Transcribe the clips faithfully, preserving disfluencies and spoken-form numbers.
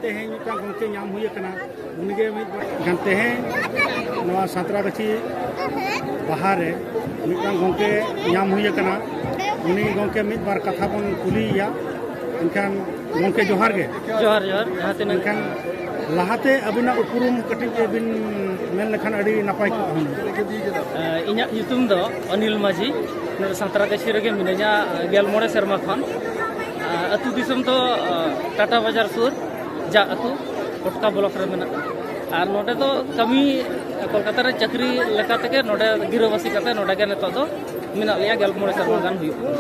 ᱛᱮᱦᱮᱧ ᱢᱤᱫᱴᱟᱝ ᱜᱚᱢᱠᱮ ᱧᱟᱢ ᱦᱩᱭ ᱟᱠᱟᱱᱟ, ᱩᱱᱤᱜᱮ ᱢᱤᱫ ᱵᱟᱨ ᱮᱱᱠᱷᱟᱱ ᱛᱮᱦᱮᱧ ᱱᱚᱣᱟ ᱥᱟᱸᱛᱨᱟᱜᱟᱹᱪᱷᱤ ᱵᱟᱦᱟ ᱨᱮ ᱢᱤᱫᱴᱟᱝ ᱜᱚᱢᱠᱮ ᱧᱟᱢ ᱦᱩᱭ ᱟᱠᱟᱱᱟ᱾ ᱩᱱᱤ ᱜᱚᱢᱠᱮ ᱢᱤᱫ ᱵᱟᱨ ᱠᱟᱛᱷᱟ ᱵᱚᱱ ᱠᱩᱞᱤᱭᱮᱭᱟ᱾ ᱮᱱᱠᱷᱟᱱ ᱜᱚᱢᱠᱮ ᱡᱚᱦᱟᱨ ᱜᱮ᱾ ᱡᱚᱦᱟᱨ, ᱡᱚᱦᱟᱨ᱾ ᱡᱟᱦᱟᱸ ᱛᱤᱱᱟᱹᱜ ᱮᱱᱠᱷᱟᱱ ᱞᱟᱦᱟᱛᱮ ᱟᱹᱵᱤᱱᱟᱜ ᱩᱯᱨᱩᱢ ᱠᱟᱹᱴᱤᱡ ᱵᱤᱱ ᱢᱮᱱ ᱞᱮᱠᱷᱟᱱ ᱟᱹᱰᱤ ᱱᱟᱯᱟᱭ ᱠᱚᱜᱼᱟ ᱦᱩᱱᱟᱹᱝ᱾ ᱮ, ᱤᱧᱟᱹᱜ ᱧᱩᱛᱩᱢ ᱫᱚ ᱚᱱᱤᱞ ᱢᱟᱹᱡᱷᱤ᱾ ᱱᱚᱰᱮ ᱥᱟᱸᱛᱨᱟᱜᱟᱹᱪᱷᱤ ᱨᱮᱜᱮ ᱢᱤᱱᱟᱹᱧᱟ, ᱜᱮᱞ ᱢᱚᱬᱮ ᱥᱮᱨᱢᱟ ᱠᱷᱚᱱ᱾ ᱮ, ᱟᱹᱛᱩ ᱫᱤᱥᱚᱢ ᱫᱚ, ᱮ, ᱴᱟᱴᱟ ᱵᱟᱡᱟᱨ ᱥᱩᱨ, ᱡᱟᱜ ᱟᱹᱛᱩ, ᱯᱚᱴᱠᱟ ᱵᱞᱚᱠ ᱨᱮ ᱢᱮᱱᱟᱜᱼᱟ᱾ ᱟᱨ ᱱᱚᱰᱮ ᱫᱚ ᱠᱟᱹᱢᱤ, ᱠᱳᱞᱠᱟᱛᱟ ᱨᱮ ᱪᱟᱹᱠᱨᱤ ᱞᱮᱠᱟ ᱛᱮᱜᱮ ᱱᱚᱰᱮ ᱜᱤᱨᱟᱹᱵᱟᱹᱥᱤ ᱠᱟᱛᱮ ᱱᱚᱰᱮ ᱜᱮ ᱱᱤᱛᱚᱜ ᱫᱚ ᱢᱮᱱᱟᱜ ᱞᱮᱭᱟ, ᱜᱮᱞ ᱢᱚᱬᱮ ᱥᱮᱨᱢᱟ ᱜᱟᱱ ᱦᱩᱭᱩᱜ ᱠᱟᱱᱟ᱾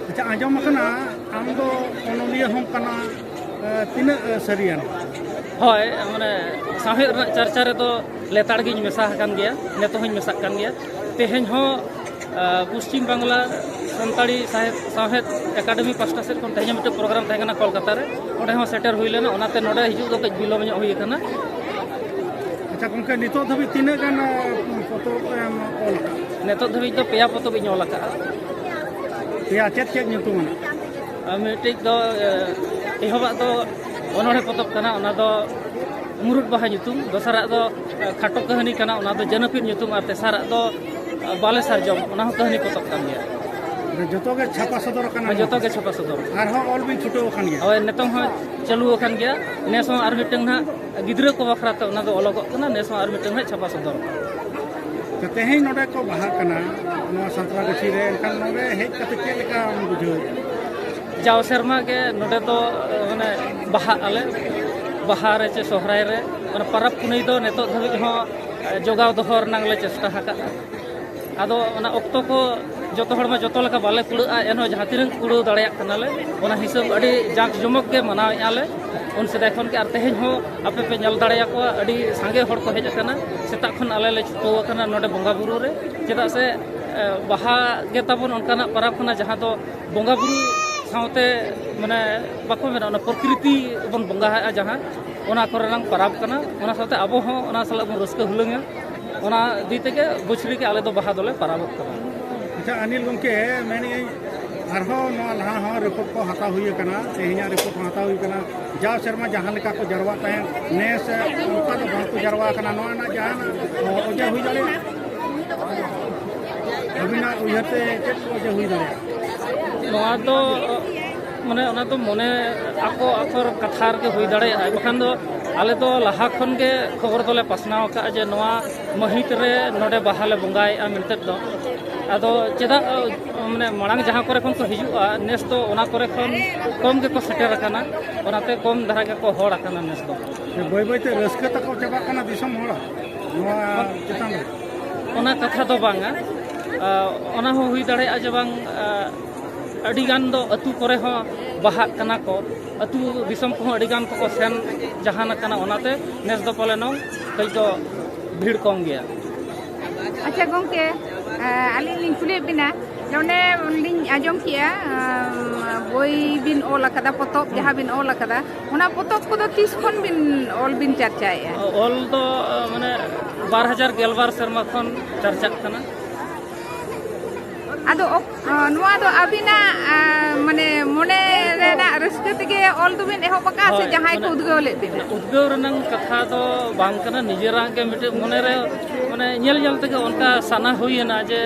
ᱟᱪᱪᱷᱟ, ᱟᱸᱡᱚᱢ ᱟᱠᱟᱱᱟ ᱟᱢ ᱫᱚ ᱚᱱᱚᱞᱤᱭᱟᱹ ᱦᱚᱸᱢ ᱠᱟᱱᱟ, ᱮ, ᱛᱤᱱᱟᱹᱜ, ᱮ, ᱥᱟᱹᱨᱤᱭᱟᱱ? ᱦᱳᱭ, ᱢᱟᱱᱮ ᱥᱟᱶᱦᱮᱫ ᱨᱮᱱᱟᱜ ᱪᱟᱨᱪᱟ ᱨᱮᱫᱚ ᱞᱮᱛᱟᱲ ᱜᱤᱧ ᱢᱮᱥᱟ ᱟᱠᱟᱱ ᱜᱮᱭᱟ, ᱱᱤᱛᱚᱜ ᱦᱚᱸᱧ ᱢᱮᱥᱟᱜ ᱠᱟᱱ ᱜᱮᱭᱟ᱾ ᱛᱮᱦᱮᱧ ᱦᱚᱸ, ᱟ, ᱯᱚᱥᱪᱤᱢ ᱵᱟᱝᱞᱟ ᱥᱟᱱᱛᱟᱲᱤ ᱥᱟᱶᱦᱮᱫ, ᱥᱟᱶᱦᱮᱫ ᱮᱠᱟᱰᱮᱢᱤ ᱯᱟᱥᱴᱟ ᱥᱮᱫ ᱠᱷᱚᱱ ᱛᱮᱦᱮᱧ ᱢᱤᱫᱴᱮᱱ ᱯᱨᱳᱜᱨᱟᱢ ᱛᱟᱦᱮᱸ ᱠᱟᱱᱟ ᱠᱳᱞᱠᱟᱛᱟ ᱨᱮ, ᱚᱸᱰᱮ ᱦᱚᱸ ᱥᱮᱴᱮᱨ ᱦᱩᱭ ᱞᱮᱱᱟ, ᱚᱱᱟᱛᱮ ᱱᱚᱰᱮ ᱦᱤᱡᱩᱜ ᱫᱚ ᱠᱟᱹᱡ ᱵᱤᱞᱚᱢ ᱧᱚᱜ ᱦᱩᱭ ᱟᱠᱟᱱᱟ᱾ ᱟᱪᱪᱷᱟ ᱜᱚᱢᱠᱮ, ᱱᱤᱛᱚᱜ ᱫᱷᱟᱹᱵᱤᱡ ᱛᱤᱱᱟᱹᱜ ᱜᱟᱱ, ᱮ, ᱯᱚᱛᱚᱵ ᱮᱢ ᱚᱞ ᱟᱠᱟᱫᱼᱟ? ᱱᱤᱛᱚᱜ ᱫᱷᱟᱹᱵᱤᱡ ᱫᱚ ᱯᱮᱭᱟ ᱯᱚᱛᱚᱵ ᱤᱧ ᱚᱞ ᱟᱠᱟᱫᱼᱟ᱾ ᱯᱮᱭᱟ ᱪᱮᱫ ᱪᱮᱫ ᱧᱩᱛᱩᱢ ᱟᱱᱟᱜ? ᱟᱨ ᱢᱤᱫᱴᱤᱡ ᱫᱚ, ᱮ, ᱮᱦᱚᱵᱟᱜ ᱫᱚ ᱚᱱᱚᱬᱦᱮ ᱯᱚᱛᱚᱵ ᱠᱟᱱᱟ, ᱚᱱᱟ ᱫᱚ ᱢᱩᱨᱩᱫ ᱵᱟᱦᱟ ᱧᱩᱛᱩᱢ᱾ ᱫᱚᱥᱟᱨᱟᱜ ᱫᱚ, ᱮ, ᱠᱷᱟᱴᱚ ᱠᱟᱹᱦᱱᱤ ᱠᱟᱱᱟ, ᱚᱱᱟ ᱫᱚ ᱡᱟᱹᱱᱟᱹᱯᱤᱫ ᱧᱩᱛᱩᱢ᱾ ᱟᱨ ᱛᱮᱥᱟᱨᱟᱜ ᱫᱚ, ᱮ, ᱵᱟᱞᱮ ᱥᱟᱨᱡᱚᱢ, ᱚᱱᱟ ᱦᱚᱸ ᱠᱟᱹᱦᱱᱤ ᱯᱚᱛᱚᱵ ᱠᱟᱱ ᱜᱮᱭᱟ᱾ ᱡᱚᱛᱚ ᱜᱮ ᱪᱷᱟᱯᱟ ᱥᱚᱫᱚᱨ ᱟᱠᱟᱱᱟ? ᱦᱳᱭ, ᱡᱚᱛᱚ ᱜᱮ ᱪᱷᱟᱯᱟ ᱥᱚᱫᱚᱨ᱾ ᱟᱨᱦᱚᱸ ᱚᱞ ᱵᱤᱱ ᱪᱷᱩᱴᱟᱹᱣ ᱟᱠᱟᱱ ᱜᱮᱭᱟ? ᱦᱳᱭ, ᱱᱤᱛᱚᱝ ᱦᱚᱸ ᱪᱟᱹᱞᱩ ᱟᱠᱟᱱ ᱜᱮᱭᱟ᱾ ᱱᱮᱥ ᱦᱚᱸ ᱟᱨ ᱢᱤᱫᱴᱟᱝ ᱱᱟᱦᱟᱜ ᱜᱤᱫᱽᱨᱟᱹ ᱠᱚ ᱵᱟᱠᱷᱨᱟ ᱛᱮ ᱚᱱᱟ ᱫᱚ ᱚᱞᱚᱜᱚᱜ ᱠᱟᱱᱟ, ᱱᱮᱥ ᱦᱚᱸ ᱟᱨ ᱢᱤᱫᱴᱟᱝ ᱱᱟᱦᱟᱜ ᱪᱷᱟᱯᱟ ᱥᱚᱫᱚᱨ ᱠᱟᱱᱟ᱾ ᱛᱮᱦᱮᱧ ᱱᱚᱰᱮ ᱠᱚ ᱵᱟᱦᱟᱜ ᱠᱟᱱᱟ ᱱᱚᱣᱟ ᱥᱟᱸᱛᱨᱟᱜᱟᱹᱪᱷᱤ ᱨᱮ, ᱮᱱᱠᱷᱟᱱ ᱱᱚᱰᱮ ᱦᱮᱡ ᱠᱟᱛᱮ ᱪᱮᱫ ᱞᱮᱠᱟᱢ ᱵᱩᱡᱷᱟᱹᱣᱮᱫᱼᱟ? ᱡᱟᱣ ᱥᱮᱨᱢᱟ ᱜᱮ ᱱᱚᱰᱮ ᱫᱚ, ᱮ, ᱢᱟᱱᱮ ᱵᱟᱦᱟᱜ ᱟᱞᱮ, ᱵᱟᱦᱟ ᱨᱮ ᱪᱮ ᱥᱚᱦᱨᱟᱭ ᱨᱮ, ᱢᱟᱱᱮ ᱯᱚᱨᱚᱵᱽ ᱯᱩᱱᱟᱹᱭ ᱫᱚ ᱱᱤᱛᱚᱜ ᱫᱷᱟᱹᱵᱤᱡ ᱦᱚᱸ, ᱮ, ᱡᱚᱜᱟᱣ ᱫᱚᱦᱚ ᱨᱮᱱᱟᱜ ᱞᱮ ᱪᱮᱥᱴᱟ ᱟᱠᱟᱫᱼᱟ᱾ ᱟᱫᱚ ᱚᱱᱟ ᱚᱠᱛᱚ ᱠᱚ ᱡᱚᱛᱚ ᱦᱚᱲ ᱢᱟ ᱡᱚᱛᱚ ᱞᱮᱠᱟ ᱵᱟᱞᱮ ᱠᱩᱲᱟᱹᱜᱼᱟ, ᱮᱱᱦᱚᱸ ᱡᱟᱦᱟᱸ ᱛᱤᱱᱟᱹᱜ ᱠᱩᱲᱟᱹᱣ ᱫᱟᱲᱮᱭᱟᱜ ᱠᱟᱱᱟᱞᱮ, ᱚᱱᱟ ᱦᱤᱥᱟᱹᱵ ᱟᱹᱰᱤ ᱡᱟᱸᱠ ᱡᱚᱢᱚᱠ ᱜᱮ ᱢᱟᱱᱟᱣᱮᱫᱼᱟ ᱞᱮ᱾ ᱩᱱ ᱥᱮᱫᱟᱭ ᱠᱷᱚᱱ ᱜᱮ, ᱟᱨ ᱛᱮᱦᱮᱧ ᱦᱚᱸ ᱟᱯᱮ ᱯᱮ ᱧᱮᱞ ᱫᱟᱲᱮᱭᱟᱠᱚᱣᱟ, ᱟᱹᱰᱤ ᱥᱟᱸᱜᱮ ᱦᱚᱲ ᱠᱚ ᱦᱮᱡ ᱟᱠᱟᱱᱟ᱾ ᱥᱮᱛᱟᱜ ᱠᱷᱚᱱ ᱟᱞᱮ ᱞᱮ ᱪᱷᱩᱴᱟᱹᱣ ᱟᱠᱟᱱᱟ ᱱᱚᱰᱮ ᱵᱚᱸᱜᱟ ᱵᱩᱨᱩ ᱨᱮ, ᱪᱮᱫᱟᱜ ᱥᱮ, ᱮ, ᱵᱟᱦᱟ ᱜᱮ ᱛᱟᱵᱚᱱ ᱚᱱᱠᱟᱱᱟᱜ ᱯᱚᱨᱚᱵᱽ ᱠᱟᱱᱟ ᱡᱟᱦᱟᱸ ᱫᱚ ᱵᱚᱸᱜᱟ ᱵᱩᱨᱩ ᱥᱟᱶᱛᱮ, ᱢᱟᱱᱮ, ᱵᱟᱠᱚ ᱢᱮᱱᱟ, ᱚᱱᱟ ᱯᱨᱚᱠᱨᱤᱛᱤ ᱵᱚᱱ ᱵᱚᱸᱜᱟᱣᱟᱜᱼᱟ ᱡᱟᱦᱟᱸ, ᱚᱱᱟ ᱠᱚᱨᱮᱱᱟᱝ ᱯᱚᱨᱚᱵᱽ ᱠᱟᱱᱟ᱾ ᱚᱱᱟ ᱥᱟᱶᱛᱮ ᱟᱵᱚ ᱦᱚᱸ ᱚᱱᱟ ᱥᱟᱞᱟᱜ ᱵᱚᱱ ᱨᱟᱹᱥᱠᱟᱹ ᱦᱩᱞᱟᱹᱝᱟ᱾ ᱚᱱᱟ ᱤᱫᱤ ᱛᱮᱜᱮ ᱵᱚᱪᱷᱚᱨᱤ ᱜᱮ ᱟᱞᱮ ᱫᱚ ᱵᱟᱦᱟ ᱫᱚᱞᱮ ᱯᱚᱨᱚᱵᱚᱜ ᱠᱟᱱᱟ᱾ ᱟᱪᱪᱷᱟ ᱚᱱᱤᱞ ᱜᱚᱢᱠᱮ, ᱢᱮᱱᱮᱫ ᱟᱹᱧ ᱟᱨᱦᱚᱸ ᱱᱚᱣᱟ ᱞᱟᱦᱟ ᱦᱚᱸ ᱨᱤᱯᱳᱨᱴ ᱠᱚ ᱦᱟᱛᱟᱣ ᱦᱩᱭ ᱟᱠᱟᱱᱟ, ᱛᱮᱦᱮᱧᱟᱜ ᱨᱤᱯᱳᱨᱴ ᱦᱚᱸ ᱦᱟᱛᱟᱣ ᱦᱩᱭ ᱟᱠᱟᱱᱟ᱾ ᱡᱟᱣ ᱥᱮᱨᱢᱟ ᱡᱟᱦᱟᱸ ᱞᱮᱠᱟ ᱠᱚ ᱡᱟᱨᱣᱟᱜ ᱛᱟᱦᱮᱸᱫ, ᱱᱮᱥ ᱚᱱᱠᱟ ᱫᱚ ᱵᱟᱝ ᱠᱚ ᱡᱟᱨᱣᱟ ᱟᱠᱟᱱᱟ᱾ ᱱᱚᱣᱟ ᱨᱮᱱᱟᱜ ᱡᱟᱦᱟᱱᱟᱜ ᱚᱡᱮ ᱦᱩᱭ ᱫᱟᱲᱮᱭᱟᱜᱼᱟ? ᱟᱹᱵᱤᱱᱟᱜ ᱩᱭᱦᱟᱹᱨ ᱛᱮ ᱪᱮᱫ ᱠᱚ ᱚᱡᱮ ᱦᱩᱭ ᱫᱟᱲᱮᱭᱟᱜᱼᱟ? ᱱᱚᱣᱟ ᱫᱚ ᱢᱟᱱᱮ ᱚᱱᱟ ᱫᱚ ᱢᱚᱱᱮ ᱟᱠᱚ ᱟᱠᱚ ᱠᱟᱛᱷᱟ ᱨᱮᱜᱮ ᱦᱩᱭ ᱫᱟᱲᱮᱭᱟᱜᱼᱟ, ᱵᱟᱠᱷᱟᱱ ᱫᱚ ᱟᱞᱮ ᱫᱚ ᱞᱟᱦᱟ ᱠᱷᱚᱱ ᱜᱮ ᱠᱷᱚᱵᱚᱨ ᱫᱚᱞᱮ ᱯᱟᱥᱱᱟᱣ ᱟᱠᱟᱫᱼᱟ ᱡᱮ ᱱᱚᱣᱟ ᱢᱟᱹᱦᱤᱛ ᱨᱮ ᱱᱚᱰᱮ ᱵᱟᱦᱟ ᱞᱮ ᱵᱚᱸᱜᱟᱭᱮᱫᱼᱟ ᱢᱮᱱᱛᱮ ᱫᱚ᱾ ᱟᱫᱚ ᱪᱮᱫᱟᱜ ᱢᱟᱱᱮ ᱢᱟᱲᱟᱝ ᱡᱟᱦᱟᱸ ᱠᱚᱨᱮ ᱠᱷᱚᱱ ᱠᱚ ᱦᱤᱡᱩᱜᱼᱟ, ᱱᱮᱥ ᱫᱚ ᱚᱱᱟ ᱠᱚᱨᱮ ᱠᱷᱚᱱ ᱠᱚᱢ ᱜᱮᱠᱚ ᱥᱮᱴᱮᱨ ᱟᱠᱟᱱᱟ, ᱚᱱᱟᱛᱮ ᱠᱚᱢ ᱫᱷᱟᱨᱟ ᱜᱮᱠᱚ ᱦᱚᱲ ᱟᱠᱟᱱᱟ ᱱᱮᱥ ᱫᱚ᱾ ᱵᱟᱹᱭ ᱵᱟᱹᱭᱛᱮ ᱨᱟᱹᱥᱠᱟᱹ ᱛᱟᱠᱚ ᱪᱟᱵᱟᱜ ᱠᱟᱱᱟ ᱫᱤᱥᱚᱢ ᱦᱚᱲᱟᱜ ᱱᱚᱣᱟ ᱪᱮᱛᱟᱱ ᱨᱮ᱾ ᱚᱱᱟ ᱠᱟᱛᱷᱟ ᱫᱚ ᱵᱟᱝᱟ, ᱟᱸ, ᱚᱱᱟ ᱦᱚᱸ ᱦᱩᱭ ᱫᱟᱲᱮᱭᱟᱜᱼᱟ ᱡᱮ ᱵᱟᱝ, ᱟᱸ, ᱟᱹᱰᱤ ᱜᱟᱱ ᱫᱚ ᱟᱹᱛᱩ ᱠᱚᱨᱮ ᱦᱚᱸ ᱵᱟᱦᱟᱜ ᱠᱟᱱᱟ ᱠᱚ, ᱟᱹᱛᱩ ᱫᱤᱥᱚᱢ ᱠᱚᱦᱚᱸ ᱟᱹᱰᱤ ᱜᱟᱱ ᱠᱚᱠᱚ ᱥᱮᱱ ᱡᱟᱦᱟᱱ ᱟᱠᱟᱱᱟ, ᱚᱱᱟᱛᱮ ᱱᱮᱥ ᱫᱚ ᱯᱟᱞᱮᱱᱚᱝ ᱠᱟᱹᱡ ᱫᱚ ᱵᱷᱤᱲ ᱠᱚᱢ ᱜᱮᱭᱟ᱾ ᱟᱪᱪᱷᱟ ᱜᱚᱢᱠᱮ, ᱟᱹᱞᱤᱧ ᱞᱤᱧ ᱠᱩᱞᱤᱭᱮᱫ ᱵᱤᱱᱟ, ᱱᱚᱰᱮ ᱞᱤᱧ ᱟᱸᱡᱚᱢ ᱠᱮᱜᱼᱟ, ᱵᱳᱭ ᱵᱤᱱ ᱚᱞ ᱟᱠᱟᱫᱟ, ᱯᱚᱛᱚᱵ ᱡᱟᱦᱟᱸ ᱵᱤᱱ ᱚᱞ ᱟᱠᱟᱫᱟ, ᱚᱱᱟ ᱯᱚᱛᱚᱵ ᱠᱚᱫᱚ ᱛᱤᱥ ᱠᱷᱚᱱ ᱵᱤᱱ ᱚᱞ ᱵᱤᱱ ᱪᱟᱨᱪᱟᱭᱮᱫᱼᱟ? ᱚᱞ ᱫᱚ ᱢᱟᱱᱮ ᱵᱟᱨ ᱦᱟᱡᱟᱨ ᱜᱮᱞᱵᱟᱨ ᱥᱮᱨᱢᱟ ᱠᱷᱚᱱ ᱪᱟᱨᱪᱟᱜ ᱠᱟᱱᱟ᱾ ᱟᱫᱚ ᱚᱠ-, ᱱᱚᱣᱟ ᱫᱚ ᱟᱹᱵᱤᱱᱟᱜ ᱢᱟᱱᱮ ᱢᱚᱱᱮ ᱨᱮᱱᱟᱜ ᱨᱟᱹᱥᱠᱟᱹ ᱛᱮᱜᱮ ᱚᱞ ᱫᱚᱵᱤᱱ ᱮᱦᱚᱵ ᱟᱠᱟᱫᱼᱟ ᱥᱮ ᱦᱳᱭ, ᱡᱟᱦᱟᱸᱭ ᱠᱚ ᱢᱟᱱᱮ ᱩᱫᱽᱜᱟᱹᱣ ᱞᱮᱫ ᱵᱤᱱᱟ? ᱩᱫᱽᱜᱟᱹᱣ ᱨᱮᱱᱟᱜ ᱠᱟᱛᱷᱟ ᱫᱚ ᱵᱟᱝ ᱠᱟᱱᱟ, ᱱᱤᱡᱮᱨᱟᱜ ᱜᱮ ᱢᱤᱫᱴᱮᱱ ᱢᱚᱱᱮᱨᱮ ᱢᱟᱱᱮ ᱧᱮᱞ ᱧᱮᱞ ᱛᱮᱜᱮ ᱚᱱᱠᱟ ᱥᱟᱱᱟ ᱦᱩᱭᱮᱱᱟ ᱡᱮ,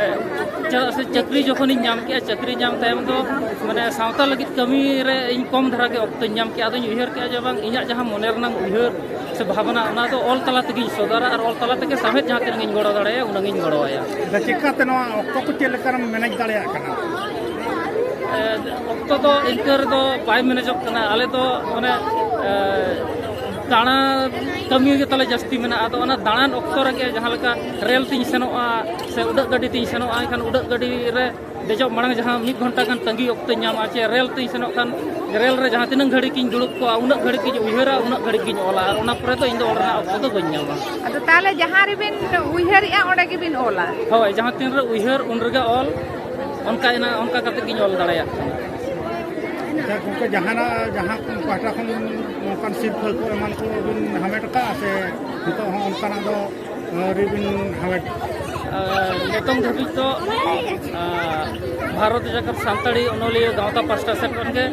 ᱮ, ᱪᱮᱫᱟᱜ ᱥᱮ ᱪᱟᱹᱠᱨᱤ ᱡᱚᱠᱷᱚᱱᱤᱧ ᱧᱟᱢ ᱠᱮᱜᱼᱟ, ᱪᱟᱹᱠᱨᱤ ᱧᱟᱢ ᱛᱟᱭᱚᱢ ᱫᱚ ᱢᱟᱱᱮ ᱥᱟᱶᱛᱟ ᱞᱟᱹᱜᱤᱫ ᱠᱟᱹᱢᱤ ᱨᱮ ᱤᱧ ᱠᱚᱢ ᱫᱷᱟᱨᱟ ᱜᱮ ᱚᱠᱛᱚᱧ ᱧᱟᱢ ᱠᱮᱜᱼᱟ᱾ ᱟᱫᱚᱧ ᱩᱭᱦᱟᱹᱨ ᱠᱮᱜᱼᱟ ᱡᱮ ᱵᱟᱝ, ᱤᱧᱟᱹᱜ ᱡᱟᱦᱟᱸ ᱢᱚᱱᱮ ᱨᱮᱱᱟᱜ ᱩᱭᱦᱟᱹᱨ ᱥᱮ ᱵᱷᱟᱵᱽᱱᱟ, ᱚᱱᱟ ᱫᱚ ᱚᱞ ᱛᱟᱞᱟ ᱛᱮᱜᱮᱧ ᱥᱚᱫᱚᱨᱟ ᱟᱨ ᱚᱞ ᱛᱟᱞᱟ ᱛᱮᱜᱮ ᱥᱟᱶᱦᱮᱫ ᱡᱟᱦᱟᱸ ᱛᱤᱱᱟᱹᱜ ᱤᱧ ᱜᱚᱲᱚ ᱫᱟᱲᱮᱭᱟᱜᱼᱟ, ᱩᱱᱟᱹᱜ ᱤᱧ ᱜᱚᱲᱚᱣᱟᱭᱟ᱾ ᱟᱫᱚ ᱪᱮᱠᱟᱛᱮ ᱱᱚᱣᱟ ᱚᱠᱛᱚ ᱠᱚ ᱪᱮᱫ ᱞᱮᱠᱟᱨᱮᱢ ᱢᱮᱱᱮᱡᱽ ᱫᱟᱲᱮᱭᱟᱜ ᱠᱟᱱᱟ? ᱮ, ᱚᱠᱛᱚ ᱫᱚ ᱤᱱᱠᱟᱹ ᱨᱮᱫᱚ ᱵᱟᱭ ᱢᱮᱱᱮᱡᱚᱜ ᱠᱟᱱᱟ᱾ ᱟᱞᱮ ᱫᱚ ᱢᱟᱱᱮ, ᱮ, ᱫᱟᱬᱟ ᱠᱟᱹᱢᱤ ᱜᱮ ᱛᱟᱞᱮ ᱡᱟᱹᱥᱛᱤ ᱢᱮᱱᱟᱜᱼᱟ᱾ ᱟᱫᱚ ᱚᱱᱟ ᱫᱟᱬᱟᱱ ᱚᱠᱛᱚ ᱨᱮᱜᱮ ᱡᱟᱦᱟᱸ ᱞᱮᱠᱟ ᱨᱮᱞ ᱛᱤᱧ ᱥᱮᱱᱚᱜᱼᱟ ᱥᱮ ᱩᱰᱟᱹᱜ ᱜᱟᱹᱰᱤ ᱛᱤᱧ ᱥᱮᱱᱚᱜᱼᱟ, ᱮᱱᱠᱷᱟᱱ ᱩᱰᱟᱹᱜ ᱜᱟᱹᱰᱤ ᱨᱮ ᱫᱮᱡᱚᱜ ᱢᱟᱲᱟᱝ ᱡᱟᱦᱟᱸ ᱢᱤᱫ ᱜᱷᱚᱱᱴᱟ ᱜᱟᱱ ᱛᱟᱺᱜᱤ ᱚᱠᱛᱚᱧ ᱧᱟᱢᱟ, ᱪᱮ ᱨᱮᱞ ᱛᱤᱧ ᱥᱮᱱᱚᱜ ᱠᱷᱟᱱ ᱨᱮᱞ ᱨᱮ ᱡᱟᱦᱟᱸ ᱛᱤᱱᱟᱹᱜ ᱜᱷᱟᱹᱲᱤᱡ ᱤᱧ ᱫᱩᱲᱩᱵ ᱠᱚᱜᱼᱟ, ᱩᱱᱟᱹᱜ ᱜᱷᱟᱹᱲᱤᱡ ᱜᱤᱧ ᱩᱭᱦᱟᱹᱨᱟ, ᱩᱱᱟᱹᱜ ᱜᱷᱟᱹᱲᱤᱡ ᱜᱤᱧ ᱚᱞᱟ, ᱟᱨ ᱚᱱᱟ ᱯᱚᱨᱮ ᱫᱚ ᱤᱧ ᱫᱚ ᱚᱞ ᱨᱮᱱᱟᱜ ᱚᱠᱛᱚ ᱫᱚ ᱵᱟᱹᱧ ᱧᱟᱢᱟ᱾ ᱟᱫᱚ ᱛᱟᱦᱚᱞᱮ ᱡᱟᱦᱟᱸ ᱨᱮᱵᱤᱱ ᱩᱭᱦᱟᱹᱨᱮᱜᱼᱟ, ᱚᱸᱰᱮ ᱜᱮᱵᱤᱱ ᱚᱞᱟ? ᱦᱳᱭ, ᱡᱟᱦᱟᱸ ᱛᱤᱱ ᱨᱮ ᱩᱭᱦᱟᱹᱨ, ᱩᱱ ᱨᱮᱜᱮ ᱚᱞ, ᱚᱱᱠᱟ ᱮᱱᱟ, ᱚᱱᱠᱟ ᱠᱟᱛᱮ ᱜᱤᱧ ᱚᱞ ᱫᱟᱲᱮᱭᱟᱜ ᱠᱟᱱᱟ᱾ ᱟᱪᱪᱷᱟ ᱜᱚᱢᱠᱮ, ᱡᱟᱦᱟᱱᱟᱜ, ᱡᱟᱦᱟᱸ ᱯᱟᱦᱴᱟ ᱠᱷᱚᱱ ᱚᱱᱠᱟᱱ ᱥᱤᱨᱯᱷᱟᱹ ᱠᱚ ᱮᱢᱟᱱ ᱠᱚ ᱵᱤᱱ ᱦᱟᱢᱮᱴ ᱟᱠᱟᱫᱼᱟ ᱥᱮ ᱱᱤᱛᱚᱜ ᱦᱚᱸ ᱚᱱᱠᱟᱱᱟᱜ ᱫᱚ ᱟᱹᱣᱨᱤ ᱵᱤᱱ ᱦᱟᱢᱮᱴ? ᱱᱤᱛᱚᱝ ᱫᱷᱟᱹᱵᱤᱡ ᱫᱚ ᱵᱷᱟᱨᱚᱛ ᱡᱟᱠᱟᱛ ᱥᱟᱱᱛᱟᱲᱤ ᱚᱱᱚᱞᱤᱭᱟᱹ ᱜᱟᱶᱛᱟ ᱯᱟᱥᱴᱟ ᱥᱮᱫ ᱠᱷᱚᱱ ᱜᱮ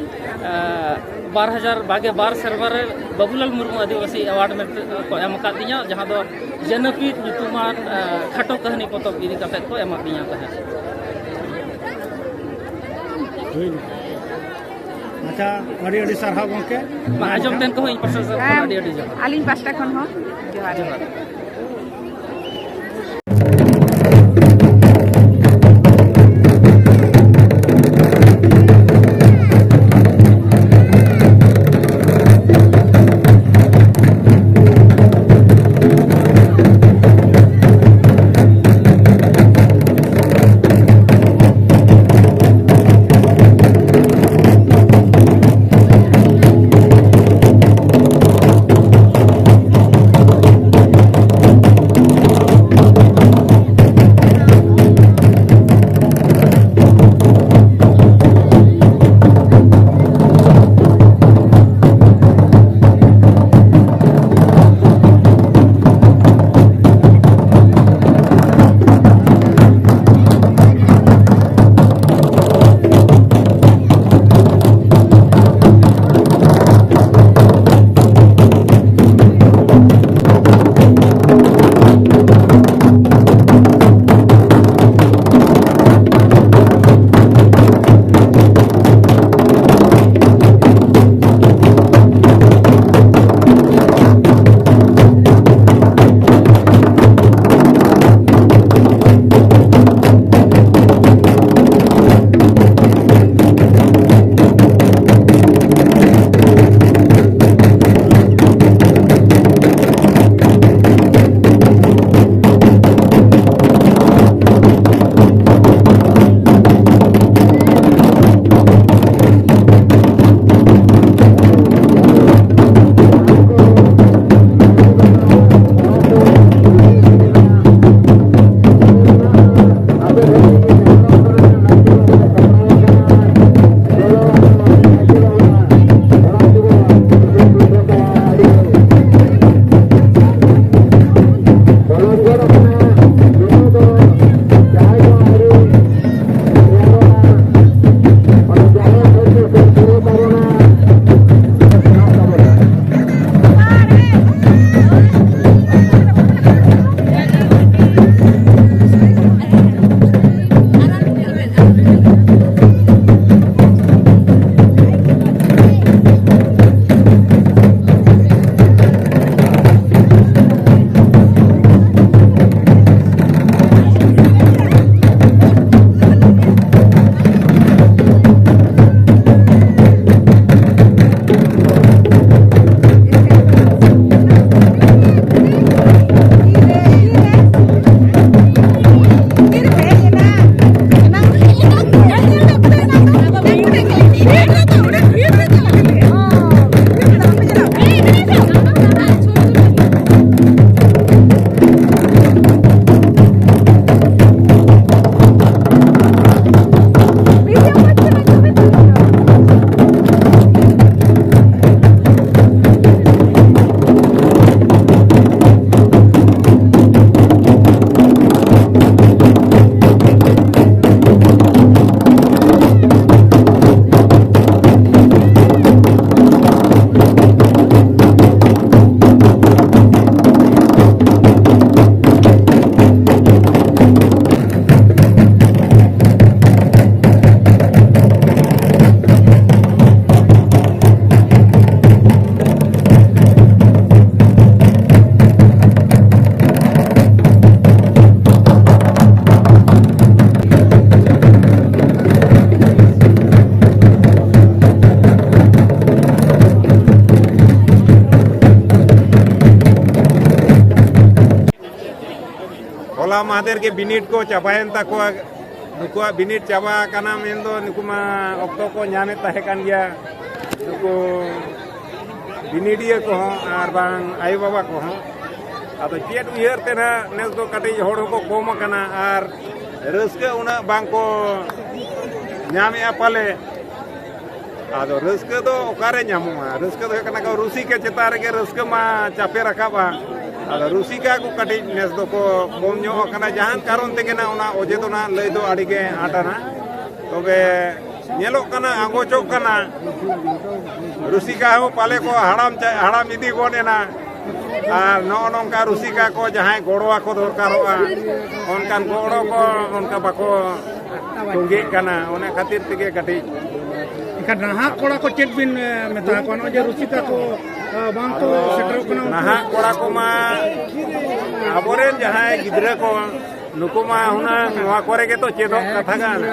ᱵᱟᱨ ᱦᱟᱡᱟᱨ ᱵᱟᱜᱮ ᱵᱟᱨ ᱥᱮᱨᱢᱟ ᱨᱮ ᱵᱟᱵᱩᱞᱟᱞ ᱢᱩᱨᱢᱩ ᱟᱹᱫᱤᱵᱟᱹᱥᱤ ᱮᱣᱟᱨᱰ ᱢᱮᱱᱛᱮ ᱠᱚ ᱮᱢ ᱟᱠᱟᱫ ᱞᱤᱧᱟ, ᱡᱟᱦᱟᱸ ᱫᱚ ᱡᱟᱹᱱᱟᱹᱯᱤᱛ ᱧᱩᱛᱩᱢᱟᱱ ᱠᱷᱟᱴᱚ ᱠᱟᱹᱦᱱᱤ ᱯᱚᱛᱚᱵ ᱤᱫᱤ ᱠᱟᱛᱮ ᱠᱚ ᱮᱢᱟᱫ ᱞᱤᱧᱟ ᱛᱟᱦᱮᱸᱫ᱾ ᱟᱪᱪᱷᱟ, ᱟᱹᱰᱤ ᱟᱹᱰᱤ ᱥᱟᱨᱦᱟᱣ ᱜᱚᱢᱠᱮ᱾ ᱢᱟ ᱟᱸᱡᱚᱢ ᱛᱮᱱ ᱠᱚᱦᱚᱸ ᱤᱧ ᱯᱟᱥᱴᱟ ᱥᱮᱫ ᱠᱷᱚᱱ ᱟᱹᱰᱤ ᱟᱹᱰᱤ ᱡᱚᱦᱟᱨ᱾ ᱟᱹᱞᱤᱧ ᱯᱟᱥᱴᱟ ᱠᱷᱚᱱ ᱦᱚᱸ ᱡᱚᱦᱟᱨ᱾ ᱡᱚᱦᱟᱨ᱾ ᱦᱚᱞᱟ ᱢᱟᱦᱫᱮᱨ ᱜᱮ ᱵᱤᱱᱤᱰ ᱠᱚ ᱪᱟᱵᱟᱭᱮᱱ ᱛᱟᱠᱚᱣᱟ᱾ ᱱᱩᱠᱩᱣᱟᱜ ᱵᱤᱱᱤᱰ ᱪᱟᱵᱟ ᱟᱠᱟᱱᱟ ᱢᱮᱱᱫᱚ ᱱᱩᱠᱩ ᱢᱟ ᱚᱠᱛᱚ ᱠᱚ ᱧᱟᱢᱮᱫ ᱛᱟᱦᱮᱸ ᱠᱟᱱ ᱜᱮᱭᱟ᱾ ᱱᱩᱠᱩ ᱵᱤᱱᱤᱰᱤᱭᱟᱹ ᱠᱚᱦᱚᱸ ᱟᱨ ᱵᱟᱝ ᱟᱭᱳᱼᱵᱟᱵᱟ ᱠᱚᱦᱚᱸ᱾ ᱟᱫᱚ ᱪᱮᱫ ᱩᱭᱦᱟᱹᱨ ᱛᱮ ᱱᱟᱦᱟᱜ ᱱᱮᱥ ᱫᱚ ᱠᱟᱹᱴᱤᱡ ᱦᱚᱲ ᱦᱚᱸᱠᱚ ᱠᱚᱢ ᱟᱠᱟᱱᱟ ᱟᱨ ᱨᱟᱹᱥᱠᱟᱹ ᱩᱱᱟᱹᱜ ᱵᱟᱝ ᱠᱚ ᱧᱟᱢᱮᱜᱼᱟ ᱯᱟᱞᱮ᱾ ᱟᱫᱚ ᱨᱟᱹᱥᱠᱟᱹ ᱫᱚ ᱚᱠᱟᱨᱮ ᱧᱟᱢᱚᱜᱼᱟ? ᱨᱟᱹᱥᱠᱟᱹ ᱫᱚ ᱦᱩᱭᱩᱜ ᱠᱟᱱᱟ ᱠᱚ ᱨᱩᱥᱤᱠᱟ ᱪᱮᱛᱟᱱ ᱨᱮᱜᱮ ᱨᱟᱹᱥᱠᱟᱹ ᱢᱟ ᱪᱟᱯᱮ ᱨᱟᱠᱟᱵᱼᱟ᱾ ᱟᱫᱚ ᱨᱩᱥᱤᱠᱟ ᱠᱚ ᱠᱟᱹᱴᱤᱡ ᱱᱮᱥ ᱫᱚᱠᱚ ᱠᱚᱢ ᱧᱚᱜ ᱟᱠᱟᱱᱟ᱾ ᱡᱟᱦᱟᱱ ᱠᱟᱨᱚᱱ ᱛᱮᱜᱮ ᱱᱟᱜ ᱚᱱᱟ ᱚᱡᱮ ᱫᱚ ᱱᱟᱜ ᱞᱟᱹᱭ ᱫᱚ ᱟᱹᱰᱤ ᱜᱮ ᱟᱸᱴ ᱟᱱᱟ᱾ ᱛᱚᱵᱮ ᱧᱮᱞᱚᱜ ᱠᱟᱱᱟ, ᱟᱸᱜᱚᱪᱚᱜ ᱠᱟᱱᱟ, ᱨᱩᱥᱤᱠᱟ ᱦᱚᱸ ᱯᱟᱞᱮ ᱠᱚ ᱦᱟᱲᱟᱢ ᱪᱟ-, ᱦᱟᱲᱟᱢ ᱤᱫᱤ ᱜᱚᱫ ᱮᱱᱟ᱾ ᱟᱨ ᱱᱚᱜᱼᱚ ᱱᱚᱝᱠᱟ ᱨᱩᱥᱤᱠᱟ ᱠᱚ ᱡᱟᱦᱟᱸᱭ ᱜᱚᱲᱚ ᱟᱠᱚ ᱫᱚᱨᱠᱟᱨᱚᱜᱼᱟ, ᱚᱱᱠᱟᱱ ᱜᱚᱲᱚ ᱠᱚ ᱚᱱᱠᱟ ᱵᱟᱠᱚ ᱛᱚᱸᱜᱮᱜ ᱠᱟᱱᱟ᱾ ᱚᱱᱟ ᱠᱷᱟᱹᱛᱤᱨ ᱛᱮᱜᱮ ᱠᱟᱹᱴᱤᱡ ᱮᱱᱠᱷᱟᱱ ᱱᱟᱦᱟᱜ ᱠᱚᱲᱟ ᱠᱚ ᱪᱮᱫ ᱵᱤᱱ, ᱮ, ᱢᱮᱛᱟ ᱠᱚᱣᱟ? ᱱᱚᱜᱼᱚᱭ ᱡᱮ ᱨᱩᱥᱤᱠᱟ ᱠᱚ, ᱮ, ᱵᱟᱝ ᱠᱚ ᱥᱮᱴᱮᱨᱚᱜ ᱠᱟᱱᱟ, ᱩᱱᱠᱩ ᱱᱟᱦᱟᱜ ᱠᱚᱲᱟ ᱠᱚᱢᱟ ᱟᱵᱚᱨᱮᱱ ᱡᱟᱦᱟᱸᱭ ᱜᱤᱫᱽᱨᱟᱹ ᱠᱚ, ᱱᱩᱠᱩ ᱢᱟ ᱦᱩᱱᱟᱹᱝ ᱱᱚᱣᱟ ᱠᱚᱨᱮ ᱜᱮᱛᱚ ᱪᱮᱫᱚᱜ ᱠᱟᱛᱷᱟ ᱠᱟᱱᱟ᱾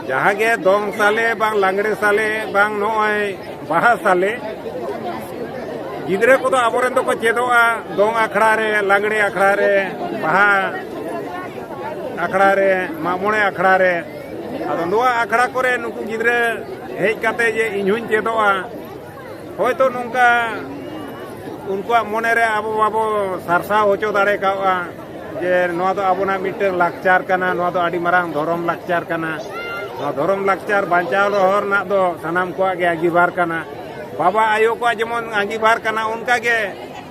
ᱡᱟᱦᱟᱸ ᱜᱮ ᱫᱚᱝ ᱥᱟᱞᱮ ᱵᱟᱝ ᱞᱟᱜᱽᱲᱮ ᱥᱟᱞᱮ ᱵᱟᱝ ᱱᱚᱜᱼᱚᱭ ᱵᱟᱦᱟ ᱥᱟᱞᱮ, ᱜᱤᱫᱽᱨᱟᱹ ᱠᱚᱫᱚ ᱟᱵᱚᱨᱮᱱ ᱫᱚᱠᱚ ᱪᱮᱫᱚᱜᱼᱟ ᱫᱚᱝ ᱟᱠᱷᱲᱟ ᱨᱮ, ᱞᱟᱜᱽᱲᱮ ᱟᱠᱷᱲᱟ ᱨᱮ, ᱵᱟᱦᱟ ᱟᱠᱷᱲᱟ ᱨᱮ, ᱢᱟᱜ ᱢᱚᱬᱮ ᱟᱠᱷᱲᱟ ᱨᱮ᱾ ᱟᱫᱚ ᱱᱚᱣᱟ ᱟᱠᱷᱲᱟ ᱠᱚᱨᱮ ᱱᱩᱠᱩ ᱜᱤᱫᱽᱨᱟᱹ ᱦᱮᱡ ᱠᱟᱛᱮ ᱡᱮ ᱤᱧ ᱦᱚᱧ ᱪᱮᱫᱚᱜᱼᱟ, ᱦᱚᱭᱛᱚ ᱱᱚᱝᱠᱟ ᱩᱱᱠᱩᱣᱟᱜ ᱢᱚᱱᱮ ᱨᱮ ᱟᱵᱚ ᱵᱟᱵᱚ ᱥᱟᱨᱥᱟᱣ ᱦᱚᱪᱚ ᱫᱟᱲᱮ ᱠᱟᱣᱜᱼᱟ ᱡᱮ ᱱᱚᱣᱟ ᱫᱚ ᱟᱵᱚᱱᱟᱜ ᱢᱤᱫᱴᱟᱝ ᱞᱟᱠᱪᱟᱨ ᱠᱟᱱᱟ, ᱱᱚᱣᱟ ᱫᱚ ᱟᱹᱰᱤ ᱢᱟᱨᱟᱝ ᱫᱷᱚᱨᱚᱢ ᱞᱟᱠᱪᱟᱨ ᱠᱟᱱᱟ᱾ ᱱᱚᱣᱟ ᱫᱷᱚᱨᱚᱢ ᱞᱟᱠᱪᱟᱨ ᱵᱟᱧᱪᱟᱣ ᱫᱚᱦᱚ ᱨᱮᱱᱟᱜ ᱫᱚ ᱥᱟᱱᱟᱢ ᱠᱚᱣᱟᱜ ᱜᱮ ᱟᱺᱜᱤᱵᱷᱟᱨ ᱠᱟᱱᱟ᱾ ᱵᱟᱵᱟ ᱟᱭᱳ ᱠᱚᱣᱟᱜ ᱡᱮᱢᱚᱱ ᱟᱺᱜᱤᱵᱷᱟᱨ ᱠᱟᱱᱟ, ᱚᱱᱠᱟ ᱜᱮ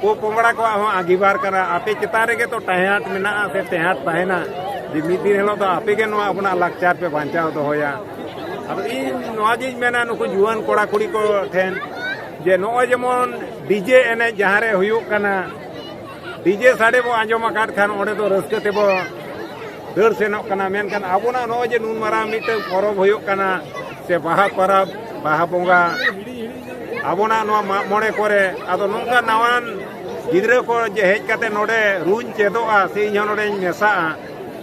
ᱯᱚᱼᱯᱚᱝᱲᱟ ᱠᱚᱣᱟᱜ ᱦᱚᱸ ᱟᱺᱜᱤᱵᱷᱟᱨ ᱠᱟᱱᱟ᱾ ᱟᱯᱮ ᱪᱮᱛᱟᱱ ᱨᱮᱜᱮ ᱛᱚ ᱴᱮᱦᱟᱴ ᱢᱮᱱᱟᱜᱼᱟ ᱥᱮ ᱴᱮᱦᱟᱴ ᱛᱟᱦᱮᱱᱟ ᱡᱮ ᱢᱤᱫ ᱫᱤᱱ ᱦᱤᱞᱳᱜ ᱫᱚ ᱟᱯᱮ ᱜᱮ ᱱᱚᱣᱟ ᱟᱵᱚᱱᱟᱜ ᱞᱟᱠᱪᱟᱨ ᱯᱮ ᱵᱟᱧᱪᱟᱣ ᱫᱚᱦᱚᱭᱟ᱾ ᱟᱫᱚ ᱤᱧ ᱱᱚᱣᱟ ᱜᱤᱧ ᱢᱮᱱᱟ ᱱᱩᱠᱩ ᱡᱩᱣᱟᱹᱱ ᱠᱚᱲᱟ ᱠᱩᱲᱤ ᱠᱚ ᱴᱷᱮᱱ ᱡᱮ ᱱᱚᱜᱼᱚᱭ ᱡᱮᱢᱚᱱ ᱰᱤᱡᱮ ᱮᱱᱮᱡ ᱡᱟᱦᱟᱸ ᱨᱮ ᱦᱩᱭᱩᱜ ᱠᱟᱱᱟ, ᱰᱤᱡᱮ ᱥᱟᱰᱮ ᱵᱚ ᱟᱸᱡᱚᱢ ᱟᱠᱟᱫ ᱠᱷᱟᱱ ᱚᱸᱰᱮ ᱫᱚ ᱨᱟᱹᱥᱠᱟᱹ ᱛᱮᱵᱚ ᱫᱟᱹᱲ ᱥᱮᱱᱚᱜ ᱠᱟᱱᱟ, ᱢᱮᱱᱠᱷᱟᱱ ᱟᱵᱚᱱᱟᱜ ᱱᱚᱜᱼᱚᱭ ᱡᱮ ᱱᱩᱱ ᱢᱟᱨᱟᱝ ᱢᱤᱫᱴᱟᱝ ᱯᱚᱨᱚᱵᱽ ᱦᱩᱭᱩᱜ ᱠᱟᱱᱟ ᱥᱮ ᱵᱟᱦᱟ ᱯᱚᱨᱚᱵᱽ, ᱵᱟᱦᱟ ᱵᱚᱸᱜᱟ, ᱟᱵᱚᱱᱟᱜ ᱱᱚᱣᱟ ᱢᱟᱜ ᱢᱚᱬᱮ ᱠᱚᱨᱮ, ᱟᱫᱚ ᱱᱚᱝᱠᱟ ᱱᱟᱣᱟᱱ ᱜᱤᱫᱽᱨᱟᱹ ᱠᱚ ᱡᱮ ᱦᱮᱡ ᱠᱟᱛᱮ ᱱᱚᱰᱮ ᱨᱩᱧ ᱪᱮᱫᱚᱜᱼᱟ ᱥᱮ ᱤᱧ ᱦᱚᱸ ᱱᱚᱰᱮᱧ ᱢᱮᱥᱟᱜᱼᱟ,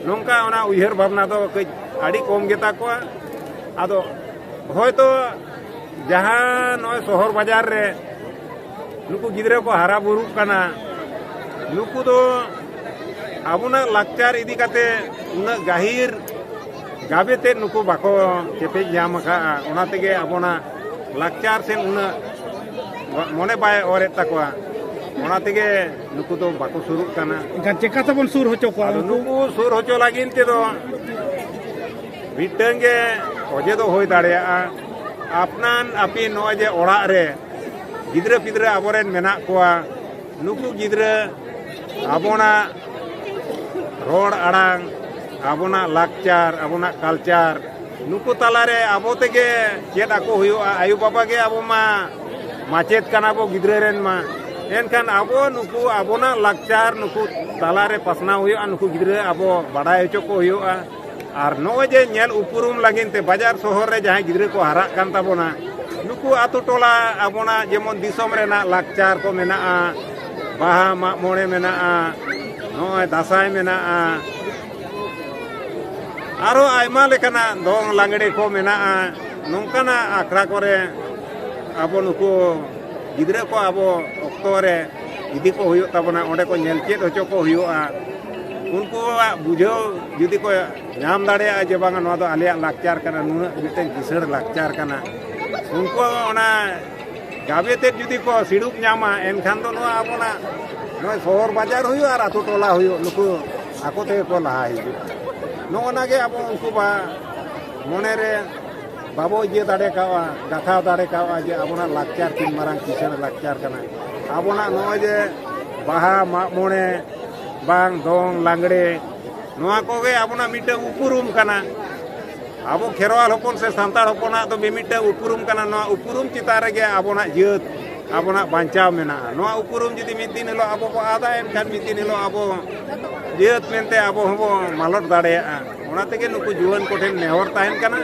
ᱱᱚᱝᱠᱟ ᱚᱱᱟ ᱩᱭᱦᱟᱹᱨ ᱵᱷᱟᱵᱽᱱᱟ ᱫᱚ ᱠᱟᱹᱡ ᱟᱹᱰᱤ ᱠᱚᱢ ᱜᱮᱛᱟ ᱠᱚᱣᱟ᱾ ᱟᱫᱚ ᱦᱚᱭᱛᱚ ᱡᱟᱦᱟᱸ ᱱᱚᱜᱼᱚᱭ ᱥᱚᱦᱚᱨ ᱵᱟᱡᱟᱨ ᱨᱮ ᱱᱩᱠᱩ ᱜᱤᱫᱽᱨᱟᱹ ᱠᱚ ᱦᱟᱨᱟ ᱵᱩᱨᱩᱜ ᱠᱟᱱᱟ, ᱱᱩᱠᱩ ᱫᱚ ᱟᱵᱚᱱᱟᱜ ᱞᱟᱠᱪᱟᱨ ᱤᱫᱤ ᱠᱟᱛᱮ ᱩᱱᱟᱹᱜ ᱜᱟᱹᱦᱤᱨ ᱜᱟᱵᱮ ᱛᱮ ᱱᱩᱠᱩ ᱵᱟᱠᱚ ᱪᱮᱯᱮᱡ ᱧᱟᱢ ᱟᱠᱟᱫᱼᱟ᱾ ᱚᱱᱟ ᱛᱮᱜᱮ ᱟᱵᱚᱱᱟᱜ ᱞᱟᱠᱪᱟᱨ ᱥᱮᱱ ᱩᱱᱟᱹᱜ ᱢᱚᱱᱮ ᱵᱟᱭ ᱚᱨᱮᱫ ᱛᱟᱠᱚᱣᱟ᱾ ᱚᱱᱟ ᱛᱮᱜᱮ ᱱᱩᱠᱩ ᱫᱚ ᱵᱟᱠᱚ ᱥᱩᱨᱩᱜ ᱠᱟᱱᱟ᱾ ᱮᱱᱠᱷᱟᱱ ᱪᱮᱠᱟ ᱛᱮᱵᱚᱱ ᱥᱩᱨ ᱦᱚᱪᱚ ᱠᱚᱣᱟ? ᱟᱫᱚ ᱩᱱᱠᱩ ᱱᱩᱠᱩ ᱥᱩᱨ ᱦᱚᱪᱚ ᱞᱟᱹᱜᱤᱫ ᱛᱮᱫᱚ ᱢᱤᱫᱴᱟᱝ ᱜᱮ ᱚᱡᱮ ᱫᱚ ᱦᱩᱭ ᱫᱟᱲᱮᱭᱟᱜᱼᱟ, ᱟᱯᱱᱟᱱ ᱟᱹᱯᱤᱱ ᱱᱚᱜᱼᱚᱭ ᱡᱮ ᱚᱲᱟᱜ ᱨᱮ ᱜᱤᱫᱽᱨᱟᱹ ᱯᱤᱫᱽᱨᱟᱹ ᱟᱵᱚᱨᱮᱱ ᱢᱮᱱᱟᱜ ᱠᱚᱣᱟ, ᱱᱩᱠᱩ ᱜᱤᱫᱽᱨᱟᱹ ᱟᱵᱚᱱᱟᱜ ᱨᱚᱲ ᱟᱲᱟᱝ, ᱟᱵᱚᱱᱟᱜ ᱞᱟᱠᱪᱟᱨ, ᱟᱵᱚᱱᱟᱜ culture, ᱱᱩᱠᱩ ᱛᱟᱞᱟᱨᱮ ᱟᱵᱚ ᱛᱮᱜᱮ ᱪᱮᱫ ᱟᱠᱚ ᱦᱩᱭᱩᱜᱼᱟ᱾ ᱟᱭᱳ ᱵᱟᱵᱟ ᱜᱮ ᱟᱵᱚ ᱢᱟ ᱢᱟᱪᱮᱫ ᱠᱟᱱᱟ ᱵᱚ ᱜᱤᱫᱽᱨᱟᱹ ᱨᱮᱱ ᱢᱟ, ᱮᱱᱠᱷᱟᱱ ᱟᱵᱚ ᱱᱩᱠᱩ ᱟᱵᱚᱱᱟᱜ ᱞᱟᱠᱪᱟᱨ ᱱᱩᱠᱩ ᱛᱟᱞᱟᱨᱮ ᱯᱟᱥᱱᱟᱣ ᱦᱩᱭᱩᱜᱼᱟ, ᱱᱩᱠᱩ ᱜᱤᱫᱽᱨᱟᱹ ᱟᱵᱚ ᱵᱟᱰᱟᱭ ᱦᱚᱪᱚ ᱠᱚ ᱦᱩᱭᱩᱜᱼᱟ᱾ ᱟᱨ ᱱᱚᱜᱼᱚᱭ ᱡᱮ ᱧᱮᱞ ᱩᱯᱨᱩᱢ ᱞᱟᱹᱜᱤᱫ ᱛᱮ ᱵᱟᱡᱟᱨ ᱥᱚᱦᱚᱨ ᱨᱮ ᱡᱟᱦᱟᱸᱭ ᱜᱤᱫᱽᱨᱟᱹ ᱠᱚ ᱦᱟᱨᱟᱜ ᱠᱟᱱ ᱛᱟᱵᱚᱱᱟ, ᱱᱩᱠᱩ ᱟᱛᱳ ᱴᱚᱞᱟ ᱟᱵᱚᱱᱟᱜ ᱡᱮᱢᱚᱱ ᱫᱤᱥᱚᱢ ᱨᱮᱱᱟᱜ ᱞᱟᱠᱪᱟᱨ ᱠᱚ ᱢᱮᱱᱟᱜᱼᱟ, ᱵᱟᱦᱟ ᱢᱟᱜ ᱢᱚᱬᱮ ᱢᱮᱱᱟᱜᱼᱟ, ᱱᱚᱜᱼᱚᱭ ᱫᱟᱸᱥᱟᱭ ᱢᱮᱱᱟᱜᱼᱟ, ᱟᱨᱚ ᱟᱭᱢᱟ ᱞᱮᱠᱟᱱᱟᱜ ᱫᱚᱝ ᱞᱟᱜᱽᱲᱮ ᱠᱚ ᱢᱮᱱᱟᱜᱼᱟ᱾ ᱱᱚᱝᱠᱟᱱᱟᱜ ᱟᱠᱷᱲᱟ ᱠᱚᱨᱮ ᱟᱵᱚ ᱱᱩᱠᱩ ᱜᱤᱫᱽᱨᱟᱹ ᱠᱚ ᱟᱵᱚ ᱚᱠᱛᱚ ᱨᱮ ᱤᱫᱤ ᱠᱚ ᱦᱩᱭᱩᱜ ᱛᱟᱵᱚᱱᱟ, ᱚᱸᱰᱮ ᱠᱚ ᱧᱮᱞ ᱪᱮᱫ ᱦᱚᱪᱚ ᱠᱚ ᱦᱩᱭᱩᱜᱼᱟ᱾ ᱩᱱᱠᱩᱣᱟᱜ ᱵᱩᱡᱷᱟᱹᱣ ᱡᱩᱫᱤ ᱠᱚ ᱧᱟᱢ ᱫᱟᱲᱮᱭᱟᱜᱼᱟ ᱡᱮ ᱵᱟᱝᱟ ᱱᱚᱣᱟ ᱫᱚ ᱟᱞᱮᱭᱟᱜ ᱞᱟᱠᱪᱟᱨ ᱠᱟᱱᱟ, ᱱᱩᱱᱟᱹᱜ ᱢᱤᱫᱴᱮᱱ ᱠᱤᱥᱟᱹᱬ ᱞᱟᱠᱪᱟᱨ ᱠᱟᱱᱟ, ᱩᱱᱠᱩ ᱚᱱᱟ ᱜᱟᱵᱮ ᱛᱮᱫ ᱡᱩᱫᱤ ᱠᱚ ᱥᱤᱲᱩᱵ ᱧᱟᱢᱟ, ᱮᱱᱠᱷᱟᱱ ᱫᱚ ᱱᱚᱣᱟ ᱟᱵᱚᱱᱟᱜ ᱱᱚᱜᱼᱚᱭ ᱥᱚᱦᱚᱨ ᱵᱟᱡᱟᱨ ᱦᱩᱭᱩᱜ ᱟᱨ ᱟᱛᱳ ᱴᱚᱞᱟ ᱦᱩᱭᱩᱜ, ᱱᱩᱠᱩ ᱟᱠᱚ ᱛᱮᱜᱮ ᱠᱚ ᱞᱟᱦᱟ ᱦᱤᱡᱩᱜᱼᱟ᱾ ᱱᱚᱜᱼᱚ ᱱᱟ ᱜᱮ ᱟᱵᱚ ᱩᱱᱠᱩ ᱵᱟ ᱢᱚᱱᱮ ᱨᱮ ᱵᱟᱵᱚ ᱤᱭᱟᱹ ᱫᱟᱲᱮ ᱠᱟᱣᱟ, ᱜᱟᱛᱷᱟᱣ ᱫᱟᱲᱮ ᱠᱟᱣᱟ ᱡᱮ ᱟᱵᱚᱱᱟᱜ ᱞᱟᱠᱪᱟᱨ ᱛᱤᱱ ᱢᱟᱨᱟᱝ ᱠᱤᱥᱟᱹᱬ ᱞᱟᱠᱪᱟᱨ ᱠᱟᱱᱟ᱾ ᱟᱵᱚᱱᱟᱜ ᱱᱚᱜᱼᱚᱭ ᱡᱮ ᱵᱟᱦᱟ, ᱢᱟᱜ ᱢᱚᱬᱮ, ᱵᱟᱝ ᱫᱚᱝ, ᱞᱟᱜᱽᱲᱮ, ᱱᱚᱣᱟ ᱠᱚᱜᱮ ᱟᱵᱚᱱᱟᱜ ᱢᱤᱫᱴᱟᱝ ᱩᱯᱨᱩᱢ ᱠᱟᱱᱟ᱾ ᱟᱵᱚ ᱠᱷᱮᱨᱣᱟᱞ ᱦᱚᱯᱚᱱ ᱥᱮ ᱥᱟᱱᱛᱟᱲ ᱦᱚᱯᱚᱱᱟᱜ ᱫᱚ ᱢᱤᱢᱤᱫᱴᱟᱝ ᱩᱯᱨᱩᱢ ᱠᱟᱱᱟ᱾ ᱱᱚᱣᱟ ᱩᱯᱨᱩᱢ ᱪᱮᱛᱟᱱ ᱨᱮᱜᱮ ᱟᱵᱚᱱᱟᱜ ᱡᱟᱹᱛ, ᱟᱵᱚᱱᱟᱜ ᱵᱟᱧᱪᱟᱣ ᱢᱮᱱᱟᱜᱼᱟ᱾ ᱱᱚᱣᱟ ᱩᱯᱨᱩᱢ ᱡᱩᱫᱤ ᱢᱤᱫ ᱫᱤᱱ ᱦᱤᱞᱳᱜ ᱟᱵᱚ ᱵᱚ ᱟᱫᱟ, ᱮᱱᱠᱷᱟᱱ ᱢᱤᱫ ᱫᱤᱱ ᱦᱤᱞᱳᱜ ᱟᱵᱚ ᱡᱟᱹᱛ ᱢᱮᱱᱛᱮ ᱟᱵᱚ ᱦᱚᱸᱵᱚ ᱢᱟᱞᱚᱴ ᱫᱟᱲᱮᱭᱟᱜᱼᱟ᱾ ᱚᱱᱟ ᱛᱮᱜᱮ ᱱᱩᱠᱩ ᱡᱩᱣᱟᱹᱱ ᱠᱚᱴᱷᱮᱱ ᱱᱮᱦᱚᱨ ᱛᱟᱦᱮᱱ ᱠᱟᱱᱟ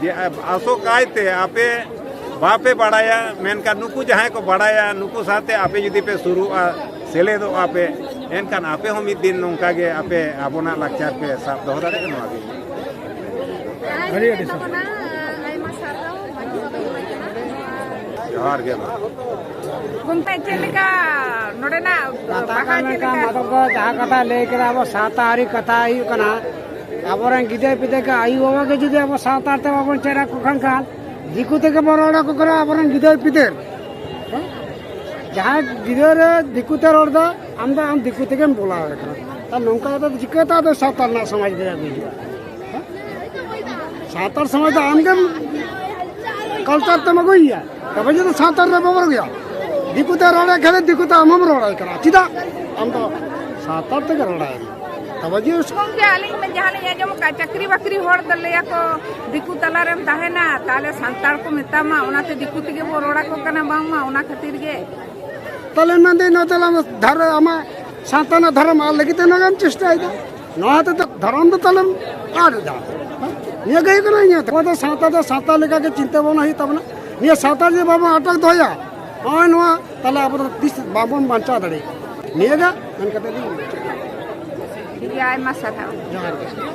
ᱡᱮ ᱟᱥᱚᱠᱟᱭᱛᱮ ᱟᱯᱮ ᱵᱟᱯᱮ ᱵᱟᱲᱟᱭᱟ, ᱢᱮᱱᱠᱷᱟᱱ ᱱᱩᱠᱩ ᱡᱟᱦᱟᱸᱭ ᱠᱚ ᱵᱟᱲᱟᱭᱟ, ᱱᱩᱠᱩ ᱥᱟᱶᱛᱮ ᱟᱯᱮ ᱡᱩᱫᱤ ᱯᱮ ᱥᱩᱨᱩᱜᱼᱟ, ᱥᱮᱞᱮᱫᱚᱜᱼᱟ ᱯᱮ, ᱮᱱᱠᱷᱟᱱ ᱟᱯᱮ ᱦᱚᱸ ᱢᱤᱫ ᱫᱤᱱ ᱱᱚᱝᱠᱟ ᱜᱮ ᱟᱯᱮ ᱟᱵᱚᱱᱟᱜ ᱞᱟᱠᱪᱟᱨ ᱯᱮ ᱥᱟᱵ ᱫᱚᱦᱚ ᱫᱟᱲᱮᱭᱟᱜᱼᱟ᱾ ᱱᱚᱣᱟ ᱜᱮ᱾ ᱟᱹᱰᱤ ᱟᱹᱰᱤ ᱥᱟᱨᱦᱟᱣ᱾ ᱛᱟᱵᱚᱱᱟ, ᱟᱭᱢᱟ ᱥᱟᱨᱦᱟᱣ ᱢᱟᱹᱡᱷᱤ ᱵᱟᱵᱟ ᱮᱢᱟᱭ ᱠᱟᱱᱟ᱾ ᱡᱚᱦᱟᱨ ᱜᱮ ᱢᱟ᱾ ᱜᱚᱢᱠᱮ, ᱪᱮᱫ ᱞᱮᱠᱟ ᱱᱚᱰᱮᱱᱟᱜ ᱠᱟᱛᱷᱟ ᱵᱟᱦᱟ ᱠᱟᱱ ᱪᱮᱫ ᱢᱮᱱᱠᱷᱟᱱ ᱞᱮᱠᱟ? ᱢᱟᱫᱷᱚᱵ ᱫᱚ ᱡᱟᱦᱟᱸ ᱠᱟᱛᱷᱟ ᱞᱟᱹᱭ ᱠᱮᱫᱟ, ᱟᱵᱚ ᱥᱟᱶᱛᱟ ᱟᱹᱨᱤ ᱠᱟᱛᱷᱟ ᱦᱩᱭᱩᱜ ᱠᱟᱱᱟ, ᱟᱵᱚᱨᱮᱱ ᱜᱤᱫᱟᱹᱨ ᱯᱤᱫᱟᱹᱨ ᱠᱚ ᱟᱭᱳ ᱵᱟᱵᱟ ᱜᱮ ᱡᱩᱫᱤ ᱟᱵᱚ ᱥᱟᱶᱛᱟ ᱛᱮ ᱵᱟᱵᱚᱱ ᱪᱮᱫ ᱟᱠᱚ ᱠᱷᱟᱱ, ᱠᱷᱟᱱ ᱫᱤᱠᱩ ᱛᱮᱜᱮ ᱵᱚᱱ ᱨᱚᱲ ᱟᱠᱚ ᱠᱟᱱᱟ ᱟᱵᱚᱨᱮᱱ ᱜᱤᱫᱟᱹᱨ ᱯᱤᱫᱟᱹᱨ᱾ ᱦᱮᱸ? ᱡᱟᱦᱟᱸᱭ ᱜᱤᱫᱟᱹᱨ ᱫᱤᱠᱩ ᱛᱮ ᱨᱚᱲ ᱮᱫᱟ, ᱟᱢ ᱫᱚ ᱟᱢ ᱫᱤᱠᱩ ᱛᱮᱜᱮᱢ ᱵᱚᱞᱟᱣ ᱟᱭ ᱠᱟᱱᱟ᱾ ᱟᱨ ᱱᱚᱝᱠᱟ ᱠᱟᱛᱮ ᱪᱤᱠᱟᱹᱛᱮ ᱟᱫᱚ ᱥᱟᱶᱛᱟ ᱨᱮᱱᱟᱜ ᱥᱚᱢᱟᱡᱽ ᱨᱮ ᱟᱹᱜᱩᱭ ᱦᱩᱭᱩᱜᱼᱟ? ᱦᱮᱸ? ᱥᱟᱱᱛᱟᱲ ᱥᱚᱢᱟᱡᱽ ᱫᱚ ᱟᱢᱜᱮᱢ ᱠᱟᱞᱪᱟᱨ ᱛᱮᱢ ᱟᱹᱜᱩᱭᱮᱭᱟ, ᱛᱚᱵᱮ ᱡᱩᱫᱤ ᱥᱟᱱᱛᱟᱲ ᱨᱮ ᱵᱟᱵᱚᱱ ᱟᱹᱜᱩᱭᱟ᱾ ᱫᱤᱠᱩ ᱛᱮ ᱨᱚᱲᱮ ᱠᱷᱟᱱ ᱫᱤᱠᱩ ᱛᱮ ᱟᱢ ᱦᱚᱸᱢ ᱨᱚᱲᱟᱭ ᱠᱟᱱᱟ᱾ ᱪᱮᱫᱟᱜ? ᱟᱢ ᱫᱚ ᱥᱟᱱᱛᱟᱲ ᱛᱮᱜᱮ ᱨᱚᱲᱟᱭ ᱢᱮ, ᱛᱚᱵᱮ ᱡᱮ ᱜᱚᱢᱠᱮ, ᱟᱹᱞᱤᱧ ᱢᱟ ᱡᱟᱦᱟᱸ ᱞᱤᱧ ᱟᱸᱡᱚᱢ ᱟᱠᱟᱫ, ᱪᱟᱹᱠᱨᱤ ᱵᱟᱹᱠᱨᱤ ᱦᱚᱲ ᱫᱚ ᱞᱟᱹᱭᱟᱠᱚ, ᱫᱤᱠᱩ ᱛᱟᱞᱟᱨᱮᱢ ᱛᱟᱦᱮᱱᱟ, ᱛᱟᱦᱚᱞᱮ ᱥᱟᱱᱛᱟᱲ ᱠᱚ ᱢᱮᱛᱟᱢᱟ, ᱚᱱᱟᱛᱮ ᱫᱤᱠᱩ ᱛᱮᱜᱮ ᱵᱚ ᱨᱚᱲ ᱟᱠᱚ ᱠᱟᱱᱟ ᱵᱟᱝᱢᱟ, ᱚᱱᱟ ᱠᱷᱟᱹᱛᱤᱨ ᱜᱮ᱾ ᱛᱟᱦᱞᱮ ᱢᱮᱱᱫᱟᱹᱧ, ᱱᱚᱣᱟ ᱛᱟᱦᱞᱮ ᱟᱢᱟᱜ ᱫᱷᱟᱨᱮ, ᱟᱢᱟᱜ ᱥᱟᱶᱛᱟ ᱨᱮᱱᱟᱜ ᱫᱷᱚᱨᱚᱢ ᱟᱫ ᱞᱟᱹᱜᱤᱫ ᱛᱮ ᱱᱚᱣᱟᱢ ᱪᱮᱥᱴᱟᱭᱮᱫᱟ᱾ ᱱᱚᱣᱟ ᱛᱮᱫᱚ ᱫᱷᱚᱨᱚᱢ ᱫᱚ ᱛᱟᱦᱞᱮᱢ ᱟᱫ ᱮᱫᱟ᱾ ᱱᱤᱭᱟᱹ ᱜᱮ ᱦᱩᱭᱩᱜ ᱠᱟᱱᱟ ᱤᱧᱟᱹᱜ᱾ ᱟᱵᱚ ᱫᱚ ᱥᱟᱶᱛᱟ ᱫᱚ ᱥᱟᱶᱛᱟ ᱞᱮᱠᱟᱜᱮ ᱪᱤᱱᱛᱟᱹ ᱵᱷᱟᱵᱽᱱᱟ ᱦᱩᱭᱩᱜ ᱛᱟᱵᱚᱱᱟ᱾ ᱱᱤᱭᱟᱹ ᱥᱟᱶᱛᱟ ᱡᱩᱫᱤ ᱵᱟᱵᱚᱱ ᱟᱴᱚᱠ ᱫᱚᱦᱚᱭᱟ, ᱱᱚᱜᱼᱚᱭ ᱱᱚᱣᱟ, ᱛᱟᱦᱞᱮ ᱟᱵᱚ ᱫᱚ ᱛᱤᱥ ᱵᱟᱵᱚᱱ ᱵᱟᱧᱪᱟᱣ ᱫᱟᱲᱮᱭᱟᱜᱼᱟ᱾ ᱱᱤᱭᱟᱹ ᱜᱮ ᱢᱮᱱ ᱠᱟᱛᱮ ᱞᱤᱧ ᱢᱩᱪᱟᱹᱫ ᱮᱫᱟ᱾ ᱴᱷᱤᱠ ᱜᱮᱭᱟ, ᱟᱭᱢᱟ ᱥᱟᱨᱦᱟᱣ᱾ ᱡᱚᱦᱟᱨ ᱜᱮ᱾